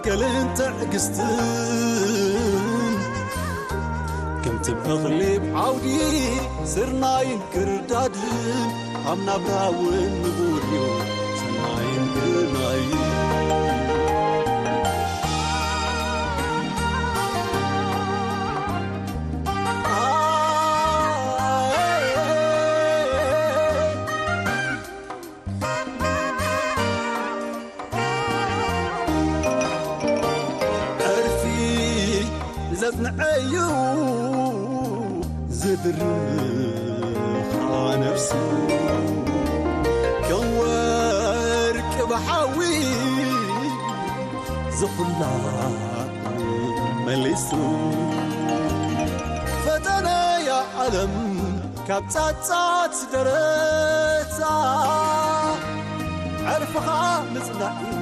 ትከልን ትዕግስትን ከምቲ እኽሊ ኣብ ዓውዲ ስርናይን ክርዳድን ኣብ ናብራ እውን ንቡር እዩ ሰናይን ግርናይን። ዕርፊ ዘጽንዐዩ ዝድርኻ ነፍሱ ከም ወርቂ ብሓዊ ዝኹላ መሊሱ ፈተነያ ዓለም ካብ ጻጻት ደረታ ዕርፍኻ ምጽናዕ እዩ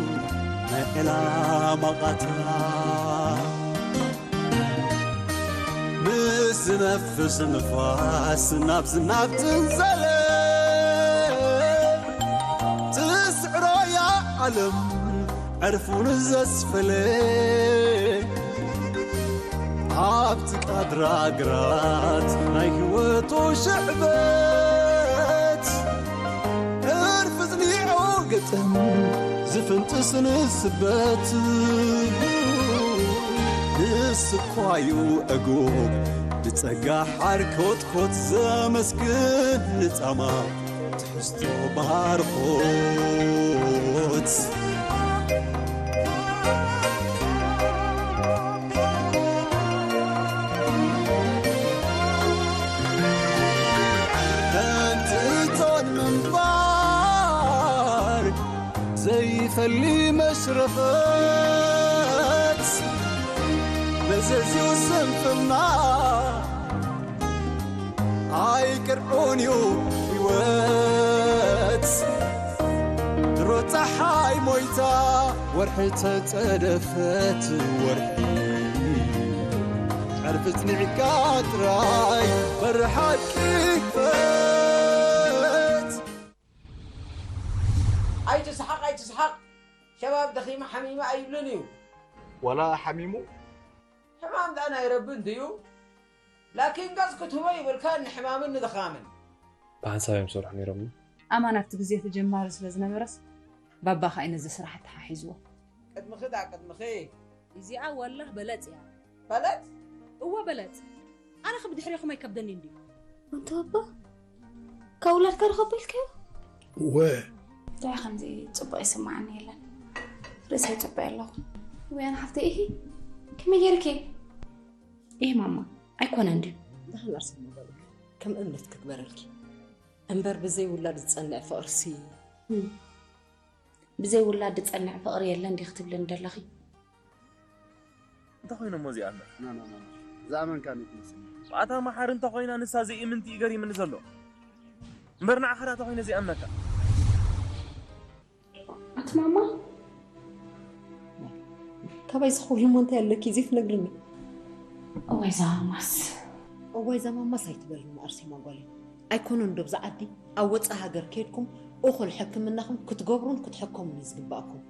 ናይ ዕላማ ቓታ። ምስ ዝነፍስ ንፋስ ናብ ዝናብ ትንዘለ ትስዕሮያ ዓለም ዕርፉን ዘስፈለ ኣብቲ ቃድራ ግራት ናይ ህይወቱ ሽዕበት ዕርፊ ዝኒዖ ግጥም ዝፍንጥስ ንስበት ንስኳዩ ዕጉብ ብጸጋ ሓርኮትኮት ዘመስግን ንጻማ ትሕዝቶ ባርኾት። ከምቲ እቶን ምንባር ዘይፈሊ መሽረፈት መዘዝኡ ስንፍና ኣይቅርዑን እዩ ህይወት ድሮ ፀሓይ ሞይታ ወርሒ ተፀደፈት ወርሒ ዕርፊ ፅኒዕካ ጥራይ በሪ ሓቂ ክፈት። ኣይትስሓቕ ኣይትስሓቕ ሸባብ ደኺመ ሓሚመ ኣይብልን እዩ። ዋላ ሓሚሙ ሕማም ደኣ ናይ ረቢ እንድዩ። ላኪን ገጽ ክትህቦ ይብልካ ንሕማምን ንድኻምን። ብሓንሳብ እዮም ዝሰርሑ ነይሮም። ኣማን ኣብቲ ግዜ እቲ ጀማሪ ስለ ዝነበረስ ባባ ከኣ ነዚ ስራሕ ኣተሓሒዝዎ። ቅድምኺ ደኣ ቅድምኺ። እዚኣ ወላህ በለጽ እያ። በለጽ? እወ በለጽ። ኣነ ከ ብድሕሬኹም ኣይከብደኒ እንድዩ። ኣንታ ባባ ካብ ውላድካ ርኸቦ ኢልካዮ? እወ። እንታይ ከምዚ ጽቡቕ ይስምዓኒ የለን። ርእሰይ ጽቡቕ ኣለኹ። ወይ ኣነ ሓፍተይ ኢሂ ከመይ ጌርኪ? ኢሂ ማማ ኣይኮነን ድዩ? ደሓን ኣርሰማ በሉ ከም እምነት ክግበረልኪ እምበር ብዘይ ውላድ ዝጸንዕ ፍቕርሲ ብዘይ ውላድ ዝጸንዕ ፍቕሪ የለን ድዩ ክትብልኒ ደለኺ? እንታይ ኮይኖ እሞ እዚኣ እምበር ዝኣመንካኒ ትመስል። ኣታ መሓሪ እንተ ኮይና ንሳ ዘይእምንቲ እዩ ገሪምኒ ዘሎ እምበር ንዓኻ ዳ ተኮይነ ዘይኣምነካ። ኣቲ ማማ ካባይ ዝኸውል እሞ እንታይ ኣለኪ ዘይትነግርኒ? እዋይ ዛማማስ እዋይ ዛማማስ ኣይትበልኒ ኣርሴማ ጓለይ። ኣይኮነን ዶ ብዛ ዓዲ ኣብ ወፃ ሃገር ከይድኩም እኹል ሕክምናኹም ክትገብሩን ክትሕከሙን እዩ ዝግባእኩም።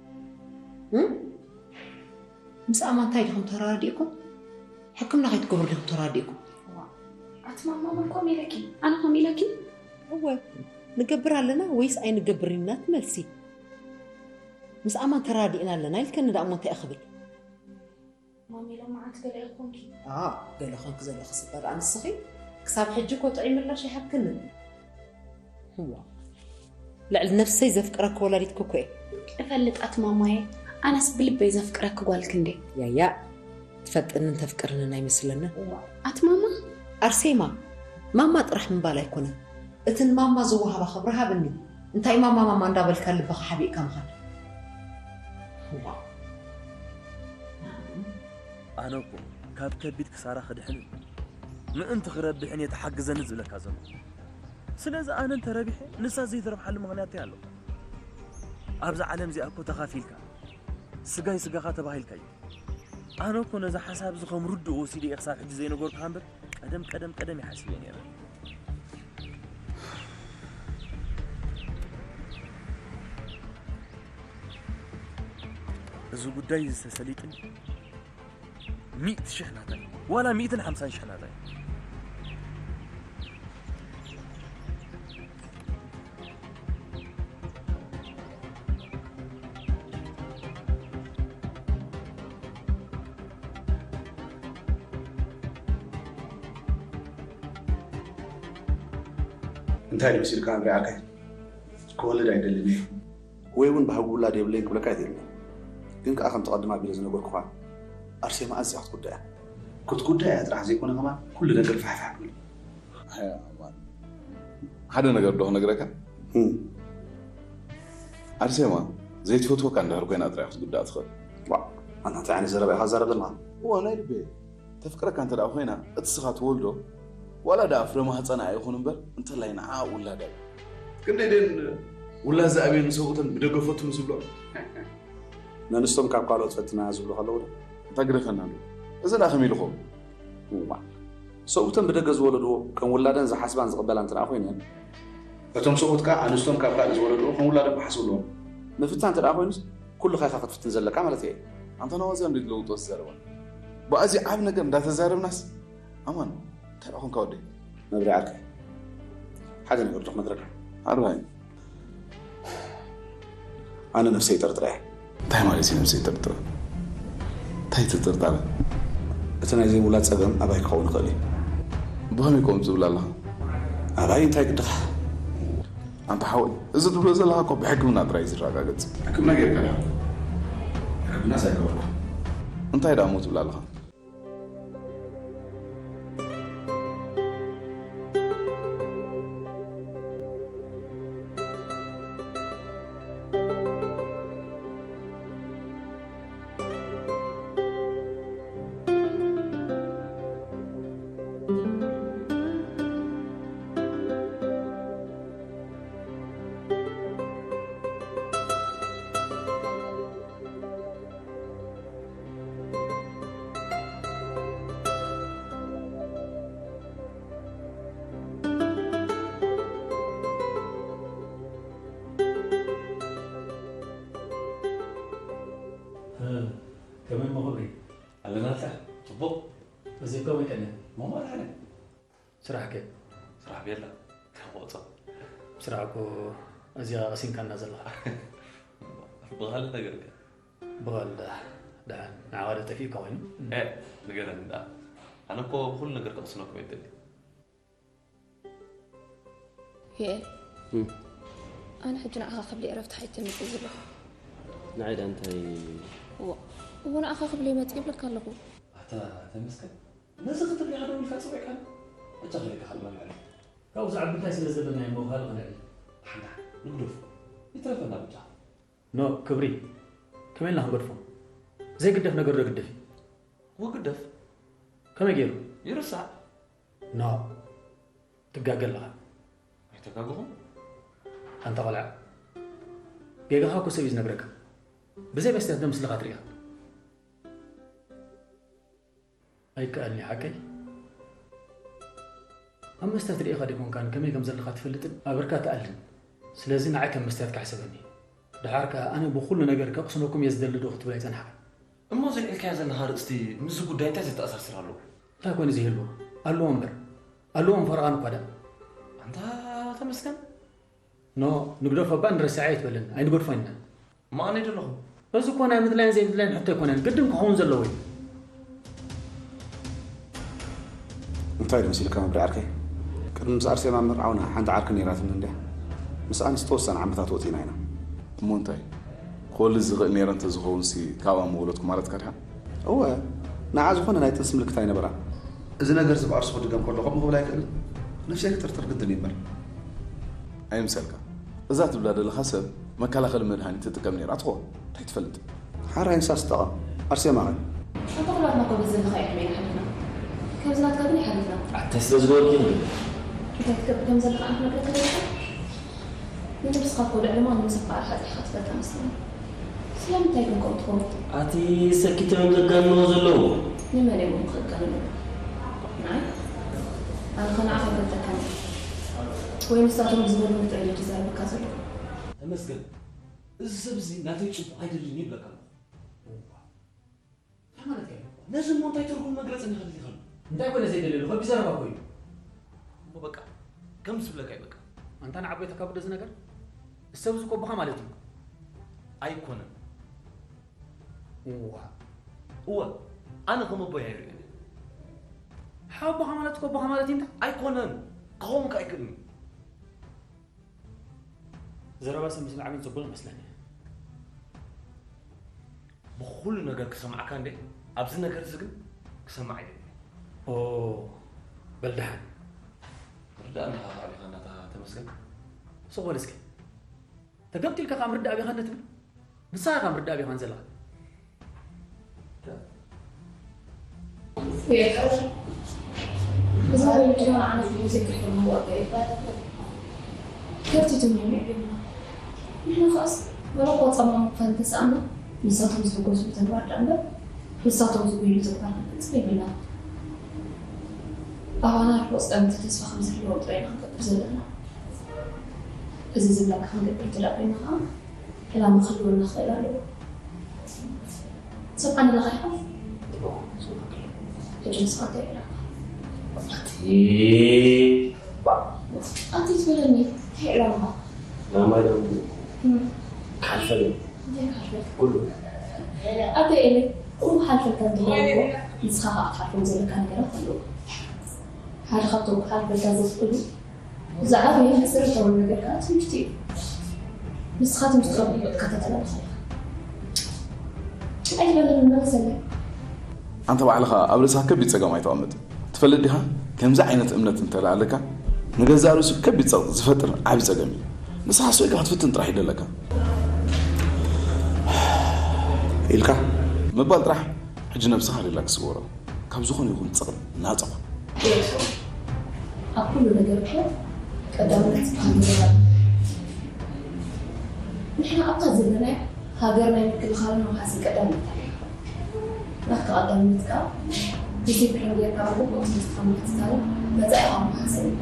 ምስ ኣማ እንታይ ዲኹም ተራዲእኩም? ሕክምና ከይትገብሩ ዲኹም ተራዲእኩም? ኣቲ ማማ መን ከምኡ ኢለኪ? ኣነ ከምኡ ኢለኪ? እወ ንገብር ኣለና ወይስ ኣይንገብርን ኢና እቲ መልሲ። ምስ ኣማን ተራዲእና ኣለና ኢልከኒ ደኣ እሞ እንታይ ክብል? ማሚ ሎማዓንቲ ገለ ኢኹንኪ። ኣኣ ገለ ኾንኪ ዘለኺ ስበር ኣንስኺ ክሳብ ሕጂ እኮ ጥዑይ ምላሽ ይሃብክኒ። እዋ ልዕሊ ነብሰይ ዘፍቅረኪ ወላዲትኪ እኮ እየ። እፈልጥ ኣቲ ማማየ ኣነስ ብልበይ ዘፍቅረኪ ጓል ክንደይ። ያያ ትፈልጥንን ተፍቅርንን ኣይመስለንን። ኣቲ ማማ ኣርሴማ ማማ ጥራሕ ምባል ኣይኮነን እቲ ንማማ ዝወሃባ ክብሪ ሃብኒ። እንታይ ማማ ማማ እንዳበልካ ልብኻ ሓቢእካ ምኻድ። ኣነ እኮ ካብ ከቢድ ክሳራ ክድሕንን ምእንቲ ክረብሕን እየ ተሓግዘኒ ዝብለካ ዘለኹ። ስለዚ ኣነ እንተ ረቢሐ ንሳ ዘይትረብሓሉ ምኽንያት እንታይ ኣሎ? ኣብዛ ዓለም እዚኣ እኮ ተኻፊልካ ስጋይ ስጋኻ ተባሂልካ እዩ። ኣነ እኮ ነዚ ሓሳብ እዚ ከም ርዱእ ወሲደ እየ ክሳብ ሕጂ ዘይነገርኩኻ እምበር ቀደም ቀደም ቀደም እየ ሓሲበ ነይረ። እዚ ጉዳይ ዝተሰሊጥን ሚእቲ ሽሕ ናታይ ዋላ ሚእትን ሓምሳን ሽሕ ናታይ። እንታይ ድምሲልካ ኣብሪኣካይ ክወልድ ኣይደልን እየ። ወይ እውን ባህጊ ውላድ የብለይን ክብለካ ኣይትኽእልን። ግን ከኣ ከምቲ ቀድም ኣቢለ ዝነገርኩኻ ኣርሴማ ኣዝያ ክትጉዳእ እያ። ክትጉዳእ እያ ጥራሕ ዘይኮነ ከማን ኩሉ ነገር ፋሕፋሕ ክብል። ኣያ ማን፣ ሓደ ነገር ዶ ክነግረካ? እም። ኣርሴማ ዘይትፈትወካ እንድሕር ኮይና ጥራይ ክትጉዳእ ትኽእል። ዋ፣ ኣንታ እንታይ ዓይነት ዘረባ ኢኻ ትዛረብ ዘለኻ? እዋ ናይ ልበይ። ተፍቅረካ እንተ ደኣ ኮይና እቲ ስኻ ትወልዶ ዋላ ደኣ ፍረ ማህጸና ኣይኹን እምበር እንተላይ ንዓ ውላዳ እዩ። ክንደይ ደን ውላድ ዝኣብየን ሰብኡተን ብደገ ፈትኑ ዝብሎ። ነንስቶም ካብ ካልኦት ፈትና ዝብሉ ከለዉ ዶ? እንታ ግደፈና ዶ? እዚ ደኣ ከመይ ኢልኹም? እዋ፣ ሰብኡተን ብደገ ዝወለድዎ ከም ውላደን ዝሓስባን ዝቕበላን እንተ ደኣ ኮይነን። እቶም ሰብኡት ከኣ ኣንስቶም ካብ ካልእ ዝወለድዎ ከም ውላዶም ክሓስቡ ኣለዎም። ምፍታን እንተ ደኣ ኮይኑስ ኩሉ ኻይኻ ክትፍትን ዘለካ ማለት እየ። ኣንታ ናዋዛ እንዴት ለውጦ ዝዛረባ ብኣዚ ዓብ ነገር እንዳተዛረብናስ ኣማን እንታይ ደኣ ኾንካ ወደይ? መብርያ ዓርከይ ሓደ ነገር ዶ ክነግረካ? ኣርባይ ኣነ ነፍሰይ ይጥርጥራ እየ። እንታይ ማለት እዩ ነፍሰይ ይጥርጥራ? እንታይ ትጥርጠረ? እቲ ናይ ዘይምውላድ ጸገም ኣባይ ክኸውን ይኽእል እዩ። ብኸመይ ከምኡ ትብል ኣለኻ? ኣባይ እንታይ ግድኻ? ኣንታ ሓወይ፣ እዚ ትብሎ ዘለኻ እኮ ብሕክምና ጥራይ እዩ ዝረጋገጽ። ሕክምና ጌርካ ዲኻ? ሕክምናስ ኣይገበርኩ። እንታይ ደኣ እሞ ትብል ኣለኻ? ከመይ እሞ ክብሪ? ኣለናልካ ጽቡቕ። እዚ ከመይ ቀነ? መማር ሓነ። ስራሕ ከ? ስራሕ ቤላ። ካብ ወጾ። ስራሕ እኮ እዚኣ ቀሲንካና ዘለኻ። ብኻልእ ነገር ከ? ብኻልእ ደኣ፣ ደሓን ንዓኻ ዶ ጠፊእካ ኮይኑ? ኤ፣ ንገረኒ ደኣ። ኣነ እኮ ብኹሉ ነገር ከቕስነኩም እየ ደሊ። ዮኤል፣ እም። ኣነ ሕጂ ንዓኻ ክብሊ ዕረፍቲ ሓይተኒ እኮ ዘለኹ። ንዓይ ደኣ እንታይ? እዎ፣ እዎ ንዓኻ ክብሊ መጽእ ይብለካ ኣለኹ። ኣታ ተመስገን፣ ነዚ ክትብሊ ኢኻ ደዊልካ ጸዊዕካኒ? በጃኻ ኢልካ ካልእ መብልዒ። ካብኡ ዝዓቢ እንታይ ስለ ዘለና እሞ ካልእ ክንዕል? ሓንዳ ንግደፎ። ይትረፈና በጃኻ። ኖ፣ ክብሪ፣ ከመይ ኢልና ክንገድፎ? ዘይግደፍ ነገር ዶ ግደፍ እዩ? ወግደፍ? ከመይ ገይሩ? ይርሳዕ። ኖ፣ ትጋገ ኣለኻ። ኣይተጋገኹን። ኣንታ ቆልዓ፣ ጌጋኻ እኮ ሰብ እዩ ዝነግረካ። ብዘይ መስትያት ዶ ምስልኻ ትሪእኻ? ኣይከኣልን እዩ ሓቀይ። ኣብ መስትያት ርኢኻ ደይኮንካን ከመይ ከም ዘለኻ ትፈልጥን ኣብርካ ትኣልን። ስለዚ ንዓይ ከም መስትያት ክሕሰበኒ። ደሓር ከኣ ኣነ ብኹሉ ነገር ከቕስነኩም እየ ዝደሊ ዶ ክትብል ኣይጸንሓካን። እሞ ዘልዒልካዮ ዘለኻ ኣርእስቲ ምስዚ ጉዳይ እንታይ ዘተኣሳስር ኣለዎ? እንታይ ኮይኑ ዘይህልዎ? ኣለዎ እምበር። ኣለዎ ምፈረቓን እኳ ደኣ። ኣንታ ተመስገን። ኖ፣ ንግደፎ እባ ንረስዕ ኣይትበለኒ። ኣይንገድፎ ኢና። እሞ ኣነ ደለኹ። እዚ እኮ ናይ ምድላይን ዘይምድላይን ሕቶ ኣይኮነን። ግድን ክኸውን ዘለዎ እዩ። እንታይ መሲልካ መብርዒ ዓርከይ? ቅድሚ ምስ ኣርሴማ ምርዓውና ሓንቲ ዓርኪ ነይራትኒ እንድያ። ምስኣን ዝተወሰነ ዓመታት ወጺና ኢና። እሞ እንታይ? ክወልድ ዝኽእል ነይረ እንተዝኸውንሲ ካብኣ ምወለድኩ ማለትካ ዲኻ? እወ፣ ንዓ ዝኾነ ናይ ጥንሲ ምልክት ኣይነበራን። እዚ ነገር እዚ ብኣርሱ ክድገም ከሎ ከምኡ ክብል ኣይክእልን። ነፍሰይ ክጥርጥር ግድን እዩ እምበር። ኣይምሰልካ። እዛ ትብላ ዘለኻ ሰብ መከላኸሊ መድሃኒት ትጥቀም ነይራ ትኸውን። እንታይ ትፈልጥ? ሓራይ እንስሳ ትጠቐም። ኣርሴማ ኸ? ኣንታ ኩላትና እኮ በዚ ዘለኻዮ ዕድመ ኢና ሓሊፍና። ከምዚ ናትካ ግን ኣይሓለፍናን። ኣታ ስለ ዝገበርኩ ይኽእል። እንታይ ትገብር ከም ዘለኻ ኣንተ መግለጺ የብልካን? ንነብስኻ እኮ ልዕሊ ማንም ሰብ ክኣርሓ ኣጽኒሕካ ትፈልጥ ኣይመስለንን። ስለምንታይ ግን ከምኡ ትኸውን? ኣቲ ሰኪ ተመን ዘጋንንዎ ዘለዉ? ንመን እዮም እሞ ከጋንኑ? ንዓይ? ኣነ ኸ ንዓኻ ይፈልጠካ እንድየ? ወይ ንሳቶም ብዝበሉኒ ጥራይ ድዩ ዝዛረበካ ዘሎ? ተመስገን፣ እዚ ሰብ እዚ ናተይ ጽቡቕ ኣይደልን እዩ ይብለካ ኣለኹ። ማለት እዩ። ነዚ እሞ እንታይ ትርጉም መግለጺ ንኽእል ይኽእል? እንታይ ኮነ ዘይደለሉ? ከቢድ ዘረባ እኮ እዩ። እሞ በቃ፣ ከም ዝብለካ እዩ በቃ። ኣንታ ንዓቦይ ተካብዶ እዚ ነገር? እሰብ እዚ እኮ ኣቦኻ ማለት እዩ። ኣይኮነን። እዋ። እወ፣ ኣነ ከም ኣቦይ ኣይርእዮን እየ። ሓቦኻ ማለት እኮ ኣቦኻ ማለት እዩ እንታ? ኣይኮነን። ክኸውን ከ ኣይክእልን እዩ። ዘረባ ሰብ ምስ ንዓብን ጽቡቕ ይመስለኒ። ብኹሉ ነገር ክሰምዓካ እንዴ፣ ኣብዚ ነገር እዚ ግን ክሰምዕ ኣይደልን። ኦ፣ በል ደሓን። ርዳእ ኣለኻ ኣሊኻ እናታ ተመስገን። ስቕ በል እስኪ። ተገምጢልካ ከኣ ምርዳእ ኣቢኻኒ ትብል? ንስኻ ኢኻ ምርዳእ ኣቢኻኒ ዘለኻ። እዛ ወለዲ ንዓና ዘይክፈሉ ዋጋ እዩ። ከርቲቶም እዮም የዕብዩና። ንሕና ከኣስ ወላ ቆጸማ ምዃን እንተሰኣና፣ ንሳቶም ዝሕጎስሉ ተግባር ደኣ እምበር፣ ንሳቶም ዝጎይሉ ተግባር ክንፈጽም የብልናን። ኣባና ርሑቕ ጸልምቲ ተስፋ ከም ዝህልዎም ጥራይ ኢና ክንገብር ዘለና። እዚ ዝብለካ ክንገብር እንተ ደኣ ኮይና ከኣ፣ ዕላማ ክህልወና ክኽእል ኣለዎ። ሰምዓኒ ኣለኻ ኢኻ? ሕጂ ንስኻ እንታይ ይብለካ? ኣቲ ኣቲ ትብለኒ፣ እንታይ ዕላማ? ዕላማ ኢሎም እም። ክሓልፈኒ። እንታይ ክሓልፈልካ? ኩሉ። ኣደይ ኤለ፣ ኩሉ ክሓልፈልካ እንተኾይኑ እኮ፣ ንስኻ ኸኣ ክትሓልፎም ዘለካ ነገራት ኣለዉ። ሓደ ካብቶም ክሓልፈልካ ዝኽእሉ ዝዓበየ መሰረታዊ ነገር ከኣ ትምህርቲ እዩ። ንስኻ ትምህርትኻ ብግቡእ ትከታተል ኣለኻ ኢኻ። ኣይትበለኒ፣ መለሰለይ። ኣንተ ባዕልኻ ኣብ ርእስኻ ከቢድ ጸገም ኣይተቐምጥ። ትፈልጥ ዲኻ? ከምዚ ዓይነት እምነት እንተ ደኣ ኣለካ፣ ንገዛእ ርእሱ ከቢድ ጸቕጢ ዝፈጥር ዓቢ ጸገም እዩ። ንስኻ ስቕ ኢልካ ክትፍትን ጥራሕ እዩ ደለካ። ኢልካ ምባል ጥራሕ ሕጂ ነብስኻ ሪላክስ ግበሮ። ካብ ዝኾነ ይኹን ጸቕጢ ናጻ ኩን። ኣብ ኩሉ ነገር እኮ ቀዳምነት ሃገር እያ። ንሕና ኣብታ ዘለናዮ ሃገር ናይ ምክልኻልን ምውሓስን ቀዳምነት ኣለና። ናትካ ቀዳምነት ከኣ ዲሲፕሊን ጌርካ ብግቡእ ትምህርትኻ ምክትታልን መጻኢኻ ምውሓስን እዩ።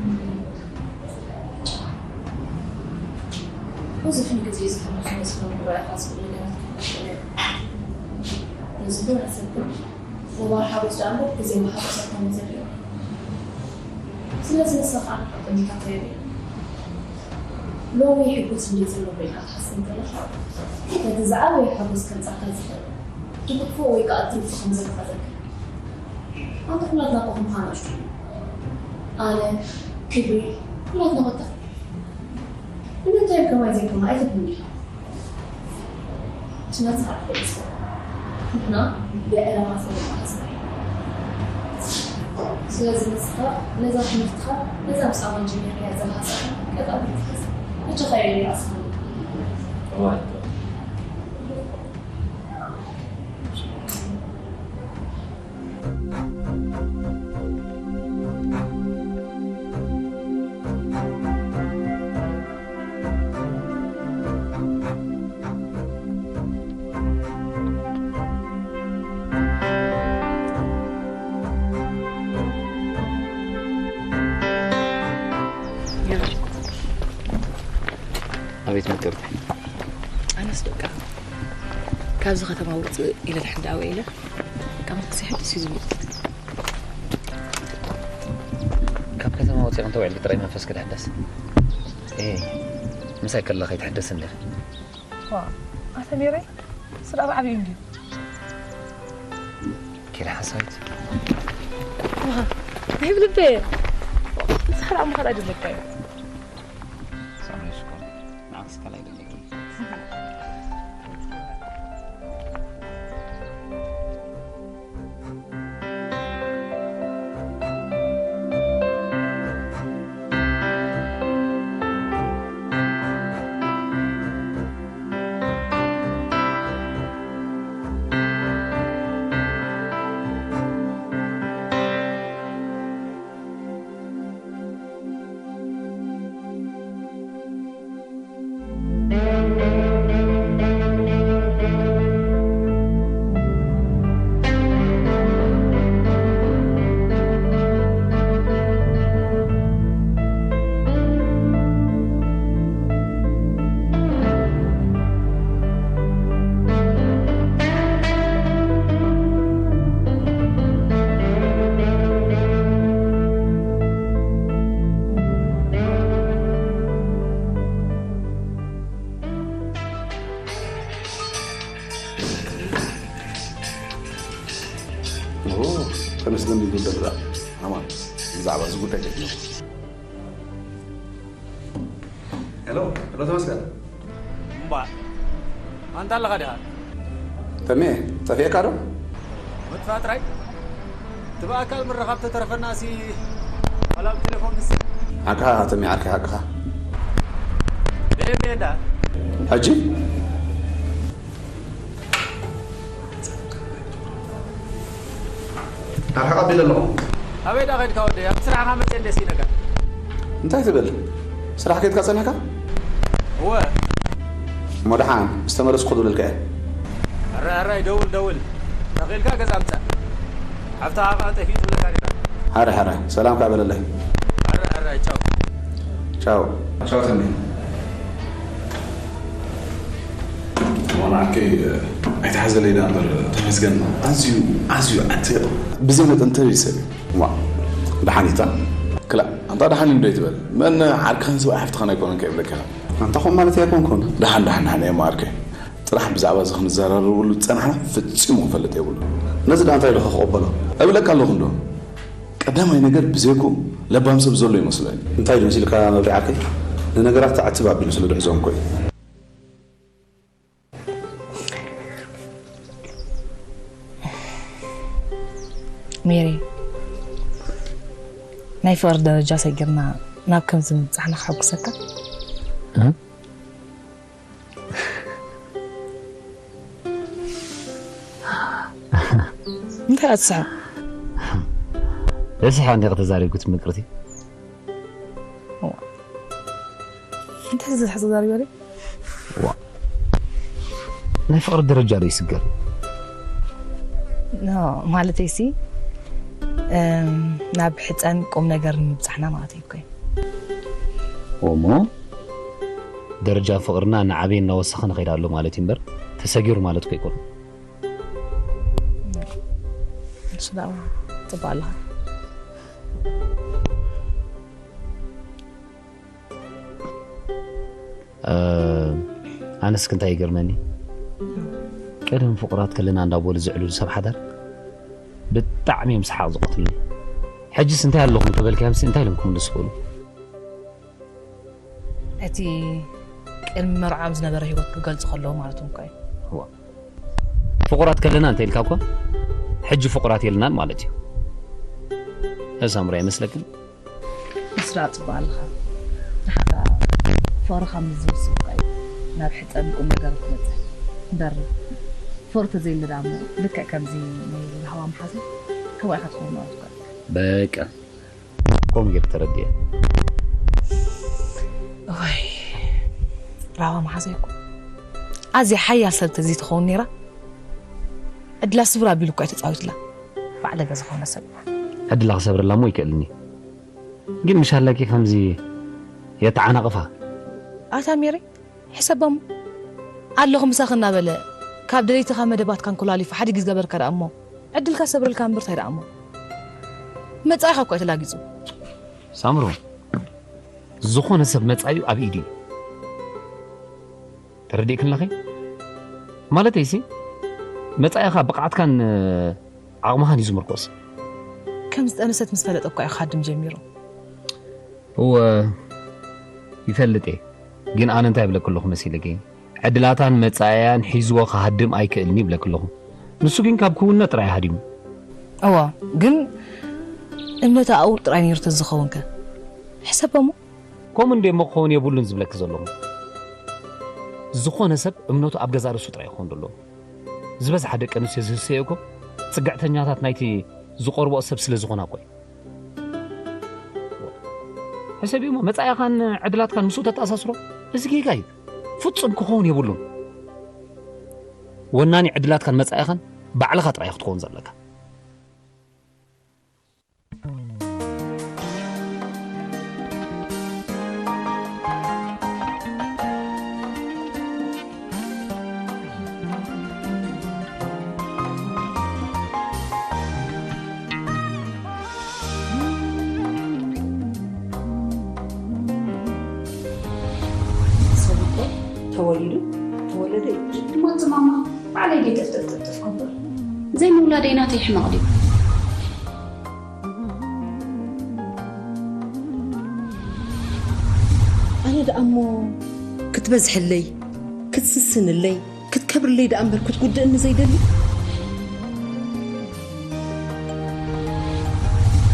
ብዙሕ ንግዜ ዝሕምሱ መስሎም ክረኣኻ ዝኽእሉ ነገራት ክፍጠሩ እዮም። ነዚ ኩሉ ኣሰብ ግን ነባር ሓጎስ ደኣ እምበር ግዜ መሓጎስ ኣይኮነን ዘድልዮ። ስለዚ ንስኻ ንሓቂ ምታተየሉ ሎሚ ሕጉስ እንድየ ዘለኹ ኢልካ ትሓስብ እንከለኻ፣ ነቲ ዝዓበየ ሓጎስ ከምጽኣልካ ዝኽእል፣ ትግድፎ ወይ ከኣ ትርፎ ከም ዘለካ ዘክር። ኣንታ ኩላትና እኮ ከምኻ ንኣሽቱ ኢና። ኣነ፣ ክብሪ፣ ኩላትና ኮታ። ንምንታይ ከማይ ዘይኮና ኣይትብልን ኢኻ? ትመጽእ ኣትፈልጥ። ንሕና ብዕላማ ዝተመርሓስና ኢና። ስለዚ ንስኻ ነዛ ትምህርትኻ፣ ነዛ ምስ ኣማን ጀሚርካያ ዘለኻ ስራሕ ቀጻሊ ትሕዝ። ኣጆኻ የለይ ራስኻ። እዋይ። ኣቤት ምቅርቲ። ኣነስ ደቃ ካብዚ ከተማ ውፅእ ኢለ ድሕር ደኣ ውዒለ ካብ መንፈሰይ ሕድስ እዩ ዝብል። ካብ ከተማ ወፂእኺ እንተውዒልኪ ጥራይ መንፈስኪ ድሕደስ። ኤ፣ ምሳይ ከለኺ ኣይትሕደስን ዲኺ? ዋ፣ ኣተ ሜረይ፣ ስራ ኣብ ዓብዩ እንድዩ። ኪዳ ሓሳዊት። ዋ፣ ናይ ብልበ። ንስኻ ደኣ ምኻድ ኣይደለካዮ። ሳሙኤል ሽኮር፣ ንዓክስ ካልኣይ ደለኪ። ብዛዕባ እዚ ጉዳይ ጀሚሩ። ሄሎ ሄሎ፣ ተመስገን። እምባ ኣንታ ኣለኻ ዲኻ? ተሜ፣ ጠፊእካ ዶ? ምጥፋእ ጥራይ እቲ ብኣካል ምርኻብ ተተረፈና ሲ ዋላ ብቴሌፎን ክስ ሓቅኻ ተሜ ዓርከይ፣ ሓቅኻ። ብኤምኤ እንዳ ሕጂ ኣርሓ ቀቢለ ኣለኹ። ኣበይ ዳ ኸድካ ወደይ? ኣብ ስራሕኻ መፅእ እንደ ሲነካ እንታይ ትብል? ስራሕ ከይድካ ጸኒሕካ? እወ እሞ ደሓን ምስ ተመለስኩ ክድውለልካ እየ። ሕራይ ሕራይ ደውል ደውል ተኺእልካ ገዛ ምጻእ ሓፍታ ሃባ ጠፊኡ ትብለካ ዲኻ ሓረ ሓረ ሰላም ከኣ በለለይ። ሕራይ ሕራይ ቻው ቻው። ቻው ተሜ። ዋላ ዓርከይ ኣይትሓዘለይ ደኣ እምበር ተመስገን ኣዝዩ ኣዝዩ ዓቲቕ ብዘይ መጠን ተሪር ሰብ እዩ። ዋ ደሓን ኢታ? ክላእ ኣንታ ደሓን እዩ እንዶ ይትበል መን ዓርክኽን ሰብኣይ ሓፍትኻን ኣይኮነን ከይብለካ ኢኻ። ኣንታ ከምኡ ማለት ኣይኮንኩን። ደሓን ደሓን ደሓን እየ እሞ ዓርከይ። ጥራሕ ብዛዕባ እዚ ክንዘራረበሉ ዝጸናሕና ፈጺሙ ክፈልጥ የብሉን። ነዚ ደኣ እንታይ ኢልካ ክቕበሎ? እብለካ ኣለኹ እንዶ። ቀዳማይ ነገር ብዘይክኡ ለባም ሰብ ዘሎ ይመስሎ እዩ። እንታይ ድዩ መሲልካ መብርሂ ዓርከይ? ንነገራት ተዕትብ ኣቢሉ ስለ ድሕዞም እኮ እዩ። ሜሪ ናይ ፍቕሪ ደረጃ ሰጊርና ናብ ከምዚ ምብጻሕና ከሐጉሰካ? እንታይ ኣትስሐ? እስሐ እንዲኻ ተዛሪብኩ ትምቅርቲ እንታይ ዝስሐ ተዛሪበ ዋ ናይ ፍቕሪ ደረጃ ዶ ይስገር ማለተይ ሲ ናብ ሕፀን ቁም ነገር ንምብፃሕና ማለት እዩ እኮ እሞ ደረጃ ፍቕርና እናዓበየ እናወሰኸ ንኸይድ ኣሎ ማለት እዩ እምበር ተሰጊሩ ማለት እኮ ይኮኑ ንሱ ዳ ፅቡቅ ኣለኻ ኣነስ ክንታይ ይገርመኒ ቀደም ፍቁራት ከለና እንዳበሉ ዝዕልሉ ሰብ ሓዳር ብጣዕሚ እዮም ሰሓቕ ዝቐትሉኒ ሕጅስ እንታይ ኣለኹም ተበልካዮምሲ እንታይ ኢሎም ክምልሱ ክእሉ እቲ ቅድሚ መርዓም ዝነበረ ህይወት ክገልጹ ከለዉ ማለት እውን እኮ እዩ ፍቁራት ከለና እንተ ኢልካ እኳ ሕጂ ፍቁራት የልናን ማለት እዩ እሳምሮ ኣይመስለክን ንሱ ደኣ ጽቡቕ ኣለኻ ንሓታ ፍቕርኻ ምስ ዝውስን እኳ እዩ ናብ ሕጸን ቁም ነገር ትበጽሕ እምበር ፍቕሪ ተዘይሉ ደኣ እሞ ልክዕ ከምዚ ናይ ሃዋ መሓዙ ከምኡ ኢኻ ትኸውን ማለት እኳ እዩ በቃ ከምኡ ገይሩ ተረዲአ ወይ ራባ መሓዘይ እኮ ኣዝያ ሓያል ሰብ ተዘይትኸውን ነይራ ዕድላ ስብር ኣቢሉ እኳ እዩ ተፃዊትላ ባዕለገ ዝኾነ ሰብ ዕድላ ክሰብረላ እሞ ይክእልኒ ግን ምሻለኪ ከምዚ የተዓናቕፋ ኣታ ሜሪ ሕሰቦም ኣለኹ ምሳኺ እናበለ ካብ ደለይትኻ መደባትካን ኮላሊፉ ሓዲግ ዝገበርካ ደኣ እሞ ዕድልካ ሰብረልካ እምበር ታይ ደኣ እሞ መጻኢኻ እኳ እዩ ተላጊጹ ሳምሮ ዝኾነ ሰብ መጻኢኡ ኣብ ኢዱ እዩ ተረዲእክን ኣለኺ ማለተይሲ መጻኢኻ ብቕዓትካን ዓቕምኻን እዩ ዝምርኮስ ከም ዝጠነሰት ምስ ፈለጠ እኳ እዩ ክሃድም ጀሚሩ እወ ይፈልጥ እየ ግን ኣነ እንታይ ይብለኪ ኣለኹ መሲልኪ ዕድላታን መጻኢያን ሒዝዎ ክሃድም ኣይክእልን ይብለኪ ኣለኹ ንሱ ግን ካብ ክውነ ጥራይ ሃዲሙ እወ ግን እምነቱ ኣብኡ ጥራይ ነይሩ ተዝኸውን ከ ሕሰቦሞ ከምኡ እንደ እሞ ክኸውን የብሉን ዝብለኪ ዘለኹ ዝኾነ ሰብ እምነቱ ኣብ ገዛ ርእሱ ጥራይ ክኸውን ዘለዎ ዝበዝሓ ደቂ ኣንስትዮ ዝህሰዮ እኮ ጽግዕተኛታት ናይቲ ዝቐርቦ ሰብ ስለ ዝኾና እኮ እዩ ሕሰብ እሞ መጻኢኻን ዕድላትካን ምስኡ ተተኣሳስሮ እዚ ጌጋ እዩ ፍጹም ክኸውን የብሉን ወናኒ ዕድላትካን መጻኢኻን ባዕልኻ ጥራይ ክትኸውን ዘለካ ሰብኮ ተወሊዱ ተወለደ እዩ። እሞ እቲ ማማ ባዕለይ ድየ ጥፍጥፍ ጥፍጥፍ ክብል? ዘይምውላደይ ናተይ ሕመቕ ድዩ? ደኣ እሞ ክትበዝሕለይ ክትስስንለይ ክትከብርለይ ደኣ እምበር ክትጉድእኒ ዘይደሊ።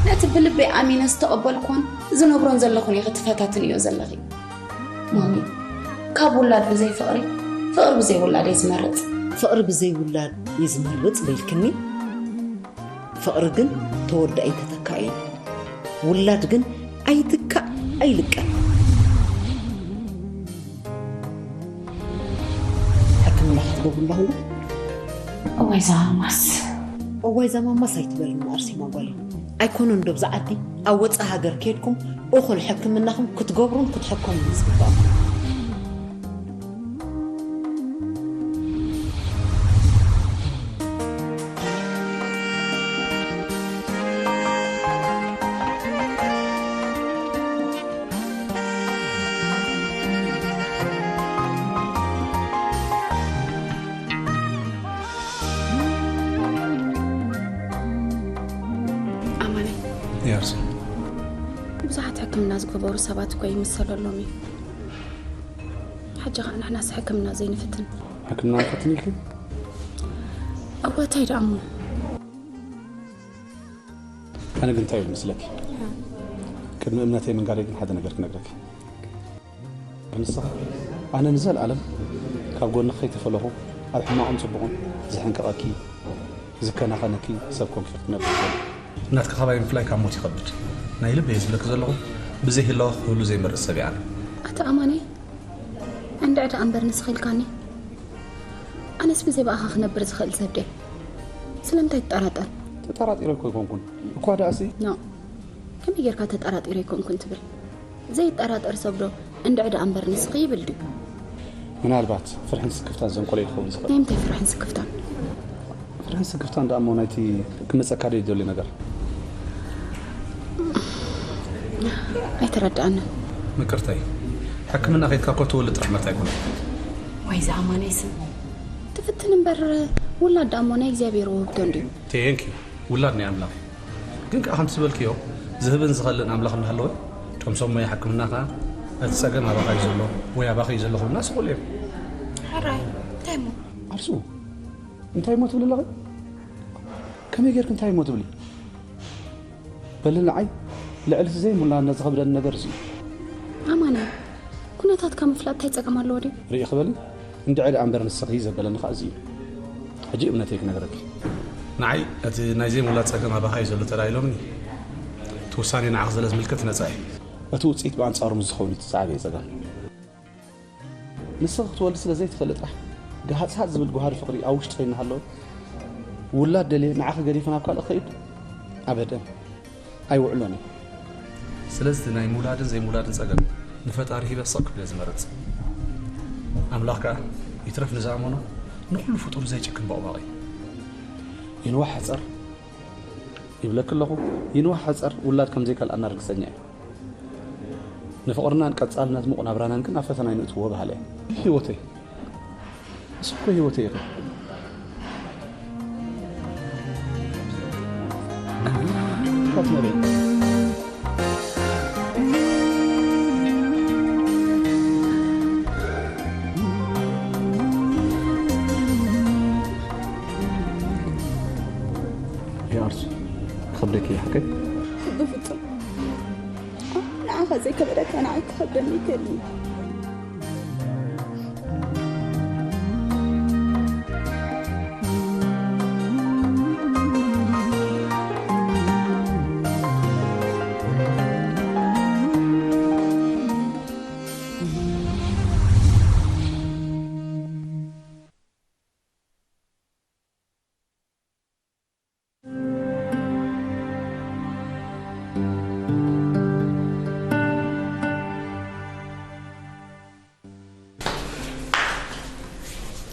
ነቲ ብልበይ ኣሚነ ዝተቐበልኩን ዝነብሮን ዘለኹን ኢኺ ትፈታትንዮ ዘለኺ። ማሚ፣ ካብ ውላድ ብዘይ ፍቕሪ፣ ፍቕሪ ብዘይ ውላድ እየ ዝመርጽ። ፍቕሪ ብዘይ ውላድ እየ ዝመርጽ በይልክኒ። ፍቕሪ ግን ተወዳኢ ተተካኢ እዩ። ውላድ ግን ኣይትካእ ኣይልቀም። ሕክምና ክትገብሩ ኣለኹም ዶ? እዋይ ዛማማስ እዋይ ዛማማስ ኣይትበልኒ ኣርሴማ ጓለይ። ኣይኮነን ዶ ብዛ ዓዲ ኣብ ወፃኢ ሃገር ከይድኩም እኹል ሕክምናኹም ክትገብሩን ክትሕከሙን ዝግባእኩም? ኣማነ ያርሲ ብዙሓት ሕክምና ዝገበሩ ሰባት እኮ ይምሰለሎም እዩ። ሕጂ ኸዓ ንሕናስ ሕክምና ዘይንፍትን። ሕክምና ንፈትን ኢልኪ? እወ እንታይ ደኣ እሞ። ኣነ ግን እንታይ እዩ መስለኪ? ቅድሚ እምነተይ ምንጋረይ ግን ሓደ ነገር ክነግረኪ። ንስኻ ኣነ ንዘለኣለም ካብ ጎንኺ ከይተፈለኹ ኣብ ሕማቕን ጽቡቕን ዝሕንቀቐኪ ዝከናኸነኪ ሰብ ኮንኪ ክትነብሪ ትኽእሊ። ናትካ ካባይ ምፍላይ ካብ ሞት ይኸብድ። ናይ ልበይ ዝብለኪ ዘለኹ ብዘይ ህላወ ክህሉ ዘይመርጽ ሰብ እየ ኣነ። ኣታ ኣማነይ እንድዒ ደኣ እምበር ንስኺ ኢልካኒ። ኣነስ ብዘይ ብኣኻ ክነብር ዝኽእል ሰብ ድየ? ስለምንታይ ትጠራጠር? ተጠራጢረ እኮ ኣይኮንኩን እኳ ደኣሲ። ኖ ከመይ ጌርካ ተጠራጢረ ኣይኮንኩን ትብል? ዘይጠራጠር ሰብ ዶ እንድዒ ደኣ እምበር ንስኺ ይብል ድዩ? ምናልባት ፍርሕን ስክፍታን ዘንቆለ ይኸውን ዝኽእል። ናይ ምንታይ ፍርሕን ስክፍታን? ፍርሕን ስክፍታን ደኣ እሞ ናይቲ ክመጸካ ደይ ደልዮ ነገር። ኣይተረድኣንን። ምቅርተይ ሕክምና ከይድካ እኮ ትወልድ ጥራሕ ማለት ኣይኮነን። ወይ ዝኣማነይ ስም ትፍትን እምበር ውላድ ደኣ እሞ ናይ እግዚኣብሔር ውህብቶ እንድዩ። Thank you ውላድ ናይ ኣምላኽ እዩ። ግን ከኣ ከምቲ ዝበልክዮ ዝህብን ዝኸልእን ኣምላኽ እንዳሃለወ ጦምሶም ሞያ ሕክምና ከኣ እቲ ጸገም ኣባኻ እዩ ዘሎ ወይ ኣባኺ እዩ ዘሎ ክብሉና ስቑል እዮም። ሕራይ እንታይ እሞ? ኣርሱ እንታይ እሞ ትብሊ ኣለኺ? ከመይ ጌርክ እንታይ እሞ ትብሊ? በሊ ንዓይ ልዕሊ እቲ ዘይሙላነት ዝኸብደኒ ነገር እዚ እዩ። ኣማነ ኩነታትካ ምፍላጥ እንታይ ጸገም ኣለዎ ድዩ? ርእይ ክበሊ እንድዒ ደኣ እምበር ንስኺ ዘበለኒ ኸኣ እዚ እዩ። ሕጂ እምነተይ ክነግረኪ። ንዓይ እቲ ናይ ዘይምውላድ ጸገም ኣባኻ እዩ ዘሎ ተራ ኢሎምኒ እቲ ውሳኔ ንዓኺ ስለ ዝምልከት ነጻ እዩ። እቲ ውጽኢት ብኣንጻሩ ምስ ዝኸውን እቲ ዝዓበየ ጸገም። ንስኺ ክትወልዲ ስለ ዘይትኽእሊ ጥራሕ ግሃጽሃጽ ዝብል ጓሃሪ ፍቕሪ ኣብ ውሽጥኺ እናሃለወ ውላድ ደልየ ንዓኺ ገዲፈ ናብ ካልእ ክኸይድ ኣበደን ኣይውዕሎን እየ። ስለዚ እቲ ናይ ምውላድን ዘይምውላድን ጸገም ንፈጣሪ ሂበ ስቕ ክብል እየ ዝመርጽ። ኣምላኽ ከኣ ይትረፍ ንዝኣመኖ ንኹሉ ፍጡር ዘይጭክን ቦቕባቕ እዩ። ይንዋሕ ሕጸር ይብለኪ ኣለኹ፣ ይንዋሕ ሕጸር ውላድ ከም ዘይከልኣና ርግጸኛ እየ። ንፍቕርናን ቀጻልነት ምቑ ናብራናን ግን ኣብ ፈተና ኣይነእትዎ በሃሊ እየ። ህይወተይ ንስኺ እኮ ህይወተይ ኢኺ። ይኣርሱ ክኸብደኪ እዩ ሓቀይ? ብፍጹም ንዓኻ ዘይከበደካ ንዓይ ክኸብደኒ ይክእል እዩ።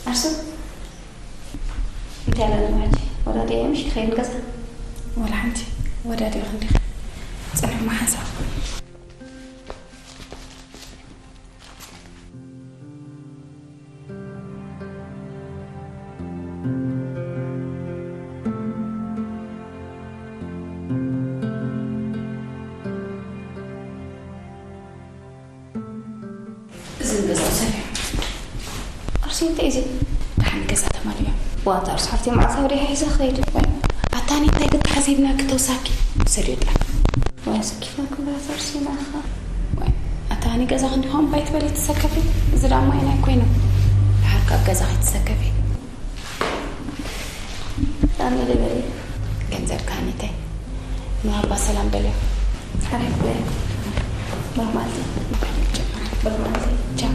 ኣርሱ እንታይ ኣለና ሕጂ? ወዳዲ ምሽ ይኸይድ ገዛ ወላ ሓንቲ ወዳዲ ክንዲ ጽንሕ መሓንሳብ ገዛ ውሰድ። ኣርሲ እንታይ እዚ? ደሓን ገዛ ተማልዮ። ዋንታ ኣርሲ ሓፍቲ መዓልቲ ወዲያ ሒዘ ክኸይድ። ወይ ኣታኒ እንታይ ክትሓዚብና ክተውሳኪ? ውሰድ ይወጣ። ወይ ኣሰኪፍና ክብራት ኣርሲ ናኻ። ወይ ኣታኒ ገዛ ክንዲኾም ባይት በሊ ትሰከፊ። እዚ ዳማ ናይ ኮይኑ። ደሓር ካብ ገዛ ከይትሰከፊ። ዳኒ ልበሊ። ገንዘብ ካኒተይ። ንባባ ሰላም በልዮ። ሓራይ በል። ብሩኽ መዓልቲ። ብሩኽ መዓልቲ። ቻው።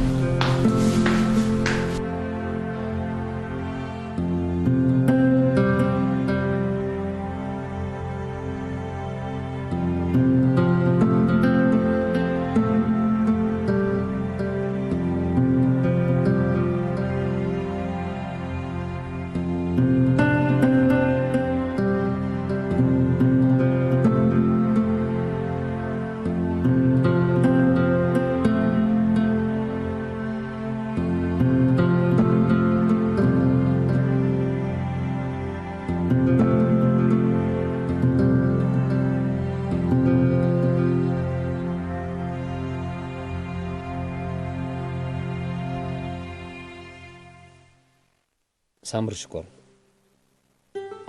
ሳምሪ ሽኮር፣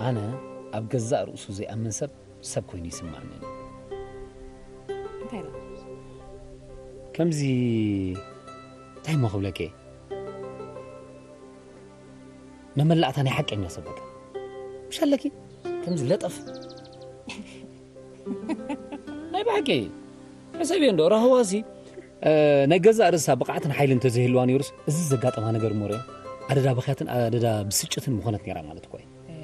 ኣነ ኣብ ገዛእ ርእሱ ዘይኣምን ሰብ፣ ሰብ ኮይኑ ይስምዓኒ። እንታይ ኢሉ? ከምዚ፣ እንታይ እሞ ክብለኪ? መመላእታ ናይ ሓቀኛ ሰብ በቃ። ምሽ ኣለኪ? ከምዚ ለጠፍ። ናይ ብሓቂ። ሕሰብዮ እንዶ፣ ራህዋሲ፣ እ፣ ናይ ገዛእ ርእሳ ብቕዓትን ሓይልን እንተዘይህልዋ ነይሩስ፣ እዚ ዘጋጠማ ነገር እሞ ርኣ፣ ኣደዳ ብኽያትን ኣደዳ ብስጭትን ምኾነት ነይራ ማለት እኮ እዩ። እ፣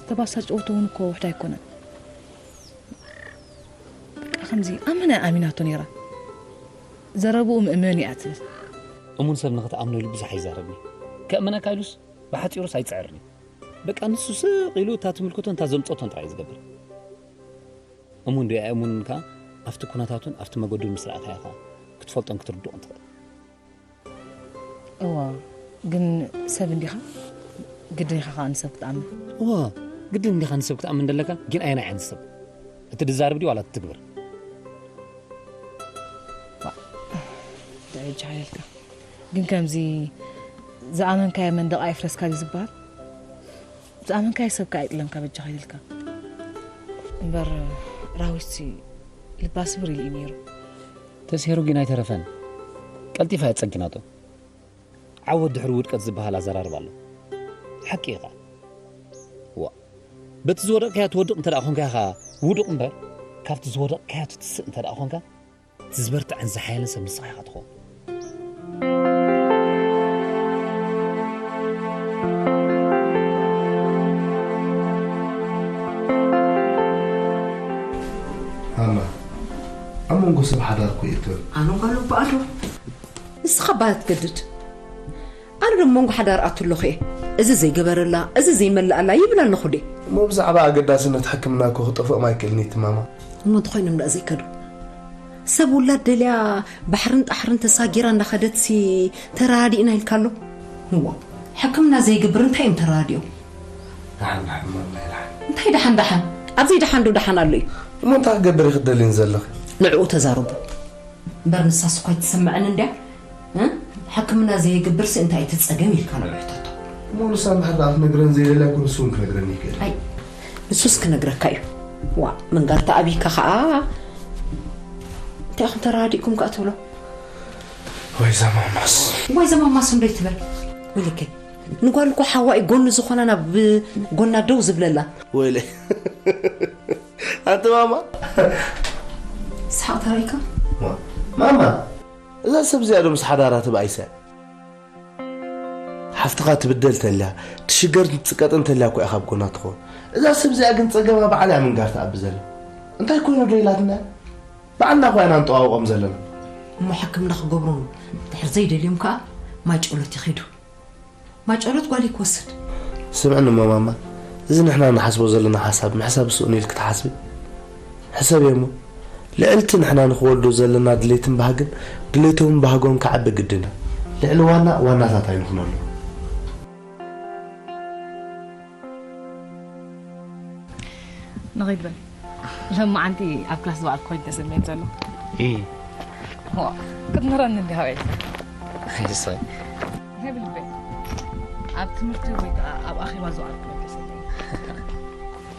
ዝተባሳጨወቶ እውን እኮ ውሕድ ኣይኮነን። በቃ ከምዚ ኣመና ኣሚናቶ ነይራ። ዘረብኡ ምእመን እያ ትብል። እሙን ሰብ ንኽትኣምነሉ ብዙሕ ኣይዛረብን እዩ። ከእምነካ ኢሉስ ብሓጺሩስ ኣይጽዕርን እዩ። በቃ ንሱ ስቕ ኢሉ እታ ትምልክቶን እታ ዘምጸቶን ጥራይ እዩ ዝገብር። እሙን ዶ ኣይእሙንን ከኣ ኣብቲ ኩነታቱን ኣብቲ መገዱን ምስ ረኣኻዮ ኢኻ ክትፈልጦን ክትርድኦን ትኽእል። እዋ፣ ግን ሰብ እንዲኻ? ግድን ኢኻ ከኣ ንሰብ ክትኣምን? እዋ፣ ግድን እንዲኻ ንሰብ ክትኣምን ደለካ፣ ግን ኣየናይ ዓይነት ሰብ? እቲ ድዛረብ ድዩ ዋላ እቲ ትግብር? ዋ፣ ደረጃ ሓይልካ። ግን ከምዚ ዝኣመንካዮ መንደቕ ኣይፍረስካ ድዩ ዝበሃል? ዝኣመንካዮ ሰብ ከኣ ኣይጥለምካ በጃኻ ኢልካ። እምበር ራዊትሲ ልባ ስብር ኢሉ እዩ ነይሩ። ተስሄሩ ግን ኣይተረፈን። ቀልጢፋ እያ ጸጊናቶ። ዓወት ድሕሪ ውድቀት ዝበሃል ኣዘራርባ ኣሎ። ሓቂ ኢኻ። ዋ፣ በቲ ዝወደቕካዮ ትወድቕ እንተ ደኣ ኾንካ ኢኻ ውዱቕ እምበር፣ ካብቲ ዝወደቕካዮ ትትስእ እንተ ደኣ ኾንካ፣ እቲ ዝበርትዐን ዝሓየለን ሰብ ንስኻ ኢኻ ትኸውን። ሃና፣ ኣብ መንጎ ሰብ ሓዳር እኮ የእትወን። ኣነ ጓል እባ ኣዶ። ንስኻ እባ ትገድድ። ኣነ ደሞ መንጎ ሓዳር ኣቱ ኣለኹ እየ። እዚ ዘይገበረላ፣ እዚ ዘይመልኣላ ይብል ኣለኹ ደ። እሞ ብዛዕባ ኣገዳስነት ሕክምና እኮ ክጠፍኦም ኣይክእልን እዩ እቲ ማማ። እሞ እንተኾይኖም ደኣ ዘይከዱ? ሰብ ውላድ ደልያ ባሕርን ጣሕርን ተሳጊራ እንዳኸደትሲ ተረዳዲእና ኢልካ ኣሎ? ንዋ፣ ሕክምና ዘይገብር እንታይ እዮም ተረዳዲኦም? ደሓን ደሓን ማማ፣ ደሓን። እንታይ ደሓን ደሓን? ኣብዘይ ደሓን ዶ ደሓን ኣሎ እዩ? እሞ እንታይ ክገብር እዩ ክትደልይን ዘለኺ? ንዕኡ ተዛረቡ። እምበር ንሳስ እኳ ኣይትሰምዕን እንድያ። እ? ሕክምና ዘየግብርሲ እንታይ እቲ ጸገም ኢልካ ንዑ ሕተቶ። እሞ ንሳ እንድሕር ደኣ ክትነግረን ዘይደልያ እኮ ንሱ እውን ክነግረኒ ይኽእል። ኣይ፣ ንሱስ ክነግረካ እዩ። ዋ፣ መንጋርታ ኣቢካ ኸኣ እንታይ ኢኹም ተራዲእኩም ከኣ ትብሎ? ወይ ዘማማስ። ወይ ዘማማስ እንዶ ይትበል። ወይለከይ፣ ንጓል እኮ ሓዋ እዩ ጎኑ ዝኾና ናብ ጎና ደው ዝብለላ። ወይለ። ኣንቲ ማማ። ስሓቕ ተራይካ? ማ-፣ ማማ፣ እዛ ሰብ እዚኣ ዶ ምስ ሓዳራ ትብኣይሰ? ሓፍትኻ ትብደል ተልያ፣ ትሽገር ትጽቀጥን ተልያ እኮ ኢኻ ኣብ ጎና ትኸውን። እዛ ሰብ እዚኣ ግን ጸገማ ባዕላ እያ ምንጋር ትኣቢ ዘላ። እንታይ ኮይኑ ዶ ኢላትና? ባዕልና እኮ ኢና ንጠዋውቖም ዘለና። እሞ ሕክምና ክገብሩ ድሕር ዘይደልዮም ከኣ ማይ ጨሎት ይኸዱ። ማጨሎት ጓል ይክወስድ። ስምዕኒ እሞ ማማ፣ እዚ ንሕና ንሓስቦ ዘለና ሓሳብ ምሕሳብ ስኡን ኢልኪ ትሓስቢ? ሕሰብዮ እሞ፣ ልዕልቲ ንሕና ንኽወልዶ ዘለና ድሌትን ባህግን፣ ድሌቶምን ባህጎም ክዓቢ ግድን እዩ። ልዕሊ ዋና ዋናታት ኣይንኹነሉ። ንኸይድ በል። ሎማዓንቲ ኣብ ክላስ ዝበዓልኩ ኮይኑ ተሰምየን ዘሎ። እይ። ክትምህረኒ እንዲ ሃበይ። ይስኸ። ይብል በይ። ኣብ ትምህርቲ ወይ ከዓ ኣብ ኣኼባ ዝወዓልኩ መለሰለይ።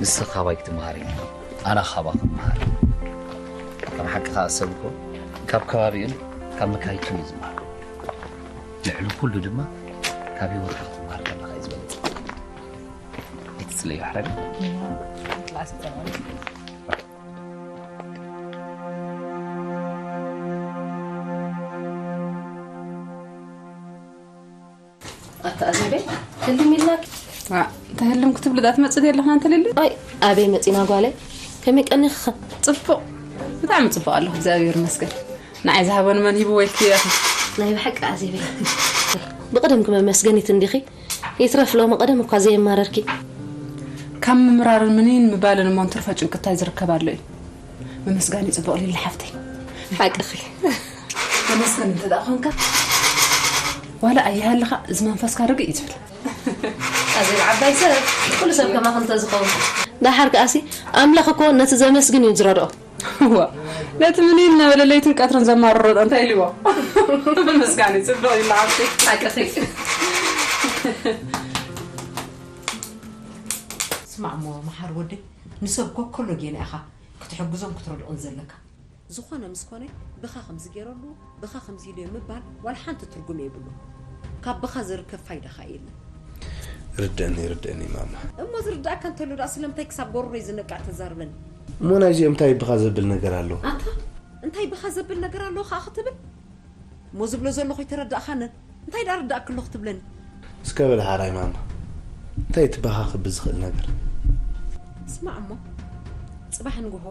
ንስኻ ካባይ ክትመሃር ኢኻ፣ ኣነ ካባ ክመሃር። ከም ሓቂ ከኣ ሰብ እኮ ካብ ከባቢኡን ካብ መካይቱን እዩ ዝመሃር። ልዕሊ ኩሉ ድማ ካብ ህይወትካ ክትመሃር ከለኻ እዩ ዝበለጸ። ኣይትጽለዮ ሕረግ። ኣታ ኣዜበይ፣ ህልም ኢልናኪ። ዋ፣ እንተ ህልም ክትብሊ ዳ ትመጽእ ኣለኽና እንተ ሌሊ? ኣይ፣ ኣበይ መጺና ጓለይ? ከመይ ቀኒኽኸ? ጽቡቕ፣ ብጣዕሚ ጽቡቕ ኣለኹ፣ እግዚኣብሔር ይመስገን። ንዓይ ዝሃበኒ መን ሂብዎ ኢልኪ ኢኺ? ናይ ብሓቂ ኣዜበይ፣ ብቕደም ክመመስገኒት እንዲኺ። ይትረፍ ሎሚ ቀደም እኳ ዘየማረርኪ። ካብ ምምራርን ምንይን ምባልን እሞ እንትርፎ ጭንቂ እንታይ ዝርከብ ኣሎ እዩ? ምምስጋን እዩ ጽቡቕ ሊሊ ሓፍተይ። ሓቅኺ። ተመስገን እንተ ደኣ ኾንካ፣ ዋላ ኣይሃልኻ እዚ መንፈስካ ርግእ እዩ ዝብል። ኣዜብ ዓባይ ሰብ፣ ኩሉ ሰብ ከማኺ እንተዝኸውን። ደሓር ከኣሲ፣ ኣምላኽ እኮ ነቲ ዘመስግን እዩ ዝረድኦ። እዋ፣ ነቲ ምንይን እናበለ ለይትን ቀትርን ዘማርሮ እንታይ ኢልዎ? ምምስጋን እዩ ጽቡቕ ኢሉ ሓፍተይ። ሓቅኺ። ስማዕ እሞ መሓር ወደይ፣ ንሰብ ኮኮሎ ጌና ኢኻ ክትሕግዞን ክትረድኦን ዘለካ። ዝኾነ ምስ ኮነ ብኻ ከምዚ ገይረሉ፣ ብኻ ከምዚ ኢሉዮ ምባል ዋላ ሓንቲ ትርጉም የብሉ። ካብ ብኻ ዝርከብ ፋይዳ ኸኣ የለን። ርድእኒ፣ ርድእኒ ማማ። እሞ ዝርድኣካ እንተሎ ደኣ ስለምንታይ ክሳብ ጎሮሮይ ዝነቅዕ ተዛርበኒ? እሞ ናይዚኦም እንታይ ብኻ ዘብል ነገር ኣሎ? ኣታ እንታይ ብኻ ዘብል ነገር ኣሎ ኸኣ ክትብል? እሞ ዝብሎ ዘለኹ ኣይተረዳእኻንን? እንታይ ደኣ ርዳእኪ ኣሎ ክትብለኒ? እስከ በል ሓራይ ማማ፣ እንታይ እቲ ብኻ ክብል ዝኽእል ነገር? ስማዕ እሞ፣ ጽባሕ ንግሆ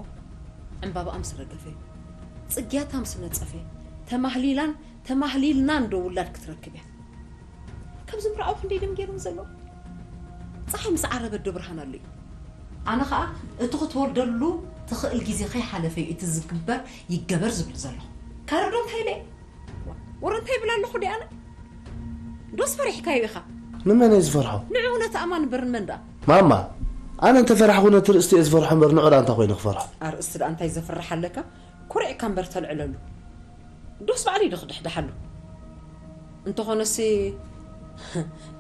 ዕምባባኣ ምስ ረገፈ፣ ጽግያታ ምስ ነጸፈ፣ ተማህሊላን ተማህሊልናን ዶ ውላድ ክትረክብ እያ? ካብዚ ምርኣው ክንደይ ደም ገይሮም ዘለዉ? ጸሓይ ምስ ዓረበት ዶ ብርሃን ኣሎ እዩ? ኣነ ኸኣ እቲ ክትወልደሉ ትኽእል ግዜ ከይሓለፈ እዩ እቲ ዝግበር ይገበር ዝብል ዘለኹ። ካልእ ዶ እንታይ ኢለ እየ? ወረ እንታይ ይብል ኣለኹ ድየ ኣነ? ዶስ ፈሪሕካዮ ኢኻ? ንመን እየ ዝፈርሖ? ንዕኡ ነቲ ኣማን እምበር ንመን ደኣ? ማማ፣ ኣነ እንተፈራሕኹ ነቲ ርእስቲ እየ ዝፈርሖ እምበር ንዑ ደኣ እንታይ ኮይኑ ክፈርሖ? ኣርእስቲ ደኣ እንታይ ዘፍርሕ ኣለካ? ኩርዕካ እምበር ተልዕለሉ። ዶስ ባዕሉ ይድኽድሕድሓሉ። እንተኾነሲ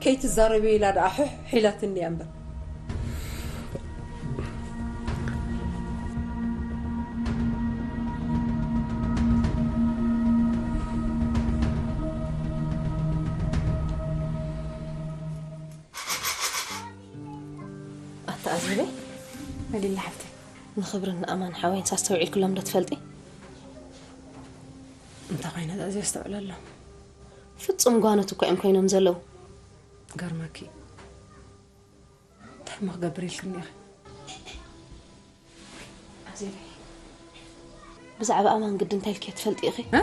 ከይትዛረቢ ኢላ ደኣ ሑሕ ኢላትኒ እያ እምበር። ኣታ ኣዜበይ፣ መሊላ ሓፍተይ። ንኽብርን ንኣማን ሓወይንስ ኣስተውዒልክሎም ዶ ትፈልጢ? እንታይ ኮይነ እዛ ዘየስተውዕለሎም? ፍጹም ጓኖት እኮ እዮም ኮይኖም ዘለዉ። ገርመኪ። እንታይ እሞ ክገብር ኢልክኒ ኢኺ? ኣዜበይ፣ ብዛዕባ ኣማን ግዲ እንታይ ኢልክዮ ትፈልጢ ኢኺ? እ?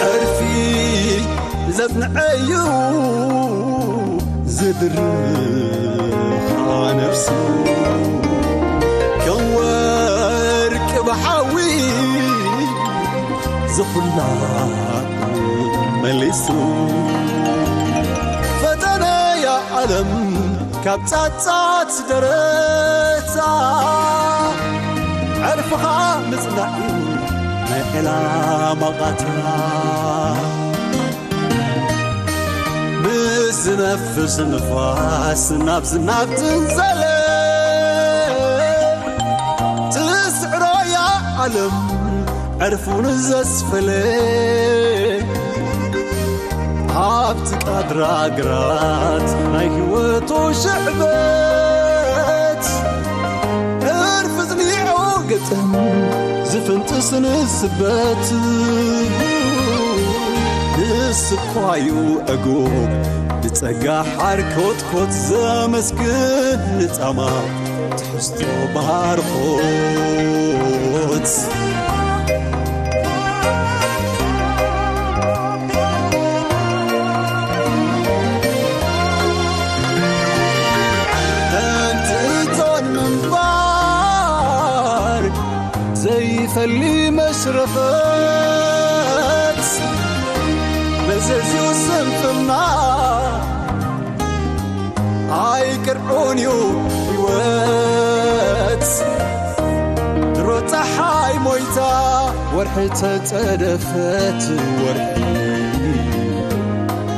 ዕርፊ ዘጽንዐዩ ዝድርኻ ነፍሱ ከም ወርቂ ብሓዊ ዝኹላ መሊሱ ፈተነያ ዓለም ካብ ጻጻት ደረታ ዕርፍኻ ምጽናዕ እዩ ናይ ዕላማ ቓታ። ምስ ዝነፍስ ንፋስ ናብ ዝናብ ትንዘለ ትስዕሮ እያ ዓለም ዕርፉን ዘስፈለ ኣብቲ ቃድራ ግራት ናይ ህይወቱ ሽዕበት ዕርፊ ዝኒዑ ግጥም ዝፍንጥስ ንስበት ንስኳዩ ዕጉብ ብጸጋ ሓር ኮትኮት ዘመስግን ንጻማ ትሕዝቶ ባርኾት ተንትቶን ምንባር ዘይፈሊ መሽረፈት መዘዝዩ ስንፍና ኣይቅርዑን እዩ ህይወት። ድሮ ፀሓይ ሞይታ፣ ወርሒ ተፀደፈት፣ ወርሒ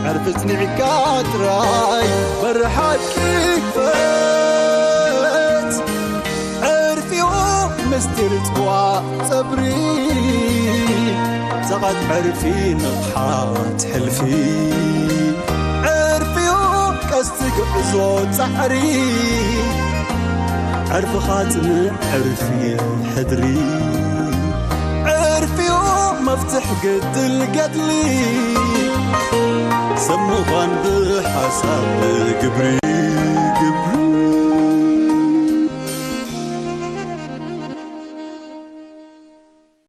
ዕርፊ ፅኒዕካ ጥራይ በሪ ሓቂ ክፈት። ዕርፊኡ ምስጢር ጽዋእ ጸብሪ፣ ጸቓት ዕርፊ ንቕሓት ሕልፊ። ዕርፊኡ ቀስቲ ጉዕዞ ጻዕሪ፣ ዕርፍኻ ጽንዕ ዕርፊ ሕድሪ። ዕርፊኡ መፍትሕ ግድል ገድሊ፣ ሰብ ምዃን ብሓሳብ ግብሪ።